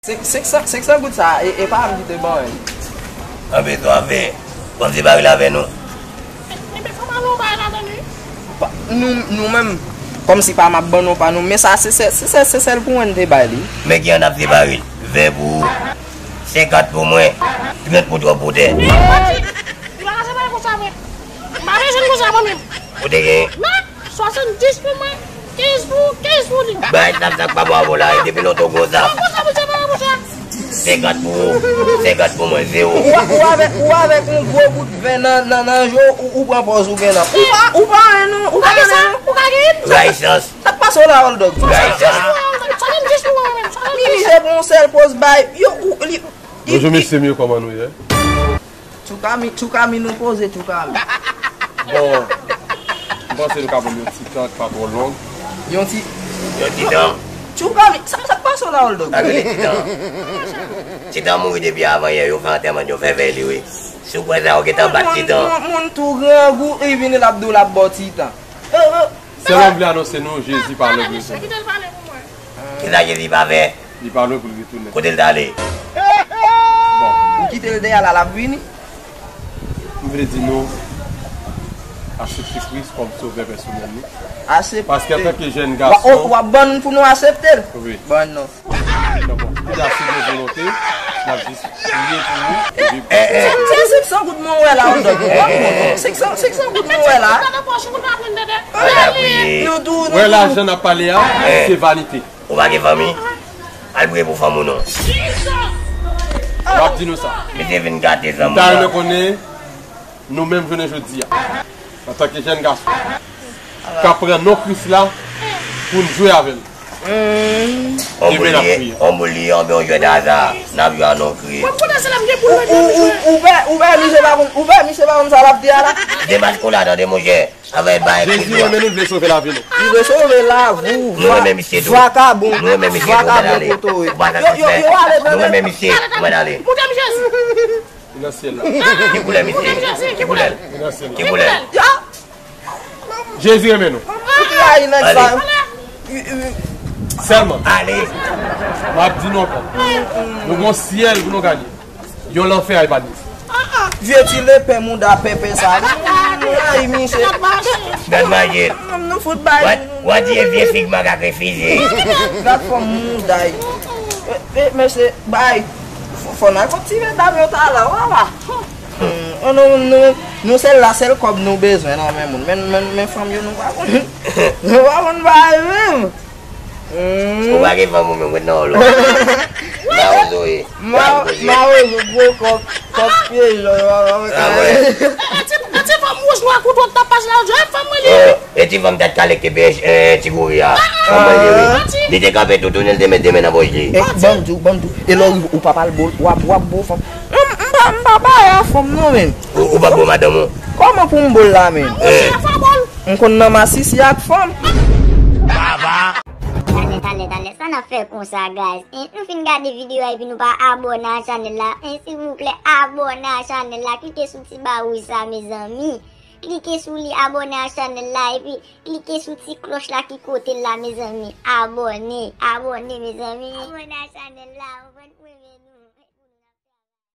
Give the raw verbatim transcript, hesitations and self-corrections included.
Senk san, senk san goud sa, e, e pa m ki te ban l. Anpe swafe. W ap se baril avè nou? Enben, fò m al yon bagay ladan li. Pa, nou, nou menm, kòmsi pa m ap ban nou pa nou, men sa se sèl, se sèl, se sèl pou mwen n te bay li. Men ki an ap se baril? Ven pou ou, senkant pou mwen, trant pou twòp pou tè. Ou pa ka se bagay konsa, mwen. M pa bezwen konsa, mwen menm. Ou te gen? Non. Swasanndis pou mwen, kenz pou ou, kenz pou li. Bay sa, sa k pa bon avè w la, depi lontan w konsa. Mwen konsa, mesye, mwen konsa. Senkant pou ou, senkant pou mwen, zewo. Ou, ou avèk, ou avèk yon gwo bout ven nan, nan, nan je w, ou, ou pran pòz ou gen nan. Ou pa, ou pa anyen non, ou pa anyen non. Ou ka gen? Ray chans. Sa k pase w la, Old Dog? Ray chans. Swasanndis pou mwen menm, swasanndis. Li mize pou yon sèl pòz bay, yo, ou, li, li. Bonjou, mesye, mye, kòman nou ye? Tchoukami, Tchoukami, nou poze, Tchoukami. Bon, m panse nou ka ban m yon ti tan ki pa twò long. Yon ti. Yon ti tan. Tchoukami, sa, sa k pase w la, Old Dog? Pa rele ti tan. Ti tan mouri depi avan yè, yo fè antèman, yo fè vèy li, wi. Si w kwè sa, ou gentan bat ti tan. Moun, moun, moun tou grangou, li vini, l ap di w l ap ba w ti tan. Eh, eh. Sèlman m vle anonse nou, Jezi pa lwen pou l retounen. Kisa Jezi pa fè? Li pa lwen pou l retounen. Kote l t ale? Bon. Ou kite l dèyè la, l ap vini. M vle di nou, aksepte Kris kòm sovè pèsonèl nou. Aksepte. Paske antanke jèn gason. W ap ban n pou nou aksepte l? Wi. Ban non. Non, bon. Deja, si gen volonte, n ap jis priye pou ou. Se, se, se senk san goud mwen wè la, Old Dog. Senk san, senk san goud mwen wè la. Nou tou, nou tou. Wè lajan n ap pale a, se vanite. Ou pa gen fanmi? Al priye pou fanm ou non. M ap di nou sa. Misye vin gate zanmi. M ta renmen konnen, nou menm jounen jodi a, antanke jèn gason, k ap pran non Kris la pou n jwe avè l. Demen n ap priye. On boul li, on jwèt aza, n ap jwe a non Kris. Ou, ou, ou, ou pè, ou pè misye pa konn, ou pè misye pa konn sa l ap di a la. Demach kou la, tande monchè. Avè bay Jezi renmen nou, l vle sove lavi nou. Li vle sove lavi w. Nou renmen misye tou. Vakabon. Nou renmen misye tou, mèt ale. Vakabon kote w ye. Yo, yo, yo ale, tande. Nou renmen misye, mèt ale. Monte m Jezi. Li nan syèl la. Ki koulè misye? Ki koulè l? Li nan syèl la. Ki koulè l? Jezi renmen nou. Ou te rayi nèg sa yo. Sèlman. Ale. M ap di nou ankò. Nou gon syèl pou nou gade. Yon lanfè a epa nou. Vye ti lepè mouda pèpè sa. Ay, misye. Gad manje. Nou fout bay. Wa, wa di e vye fig makak refize. Gad fòm mouda y. E, e, mesye, bay. Fò, fò n al kot ti medam yo talè, w a wè. Hmm, nou, nou, nou sèl la, sèl kòb nou bezwen nan men moun. Men, men, men fanm yo, nou pa konn. Nou pa konn bagay menm. Hmm. Ou pa gen fanm ou menm, ret nan wòl ou. La ou zo ye. Ma, mawozo, gwo kòb, kòb pye, jò, yo, yo, yo. Ah, wè. E ti, e ti fanm wouj nwa kout wòt t ap pase la, yo di, e fanm mwen li. Oh, e ti fanm tèt kale ki bèj, eh, ti kouri a. Fanm mwen li, wi. Li te kanpe toutouni, li te met de men nan pòch li. Eh, ban m di w, ban m di w. E lè w rive, ou pa pral bo l, w ap, w ap bo fanm. M, m pa, m pa bay a fanm non, men. Ou, ou p ap bo madanm ou? Kòman pou m bo l la, men? Eh. M konn nan masisi ak fanm. Baba. Talè, talè, talè, sa n ap fè konsa, guys? En, nou fin gade videyo a epi nou pa abòne a chanèl la. En, silvouplè, abòne a chanèl la. Klike sou ti ba wouj sa, mezanmi. Klike sou li, abòne a chanèl la, epi klike sou ti klòch la ki kote l la, mezanmi. Abòne, abòne, mezanmi. Abòne a chanèl la, ou konn, ou renmen.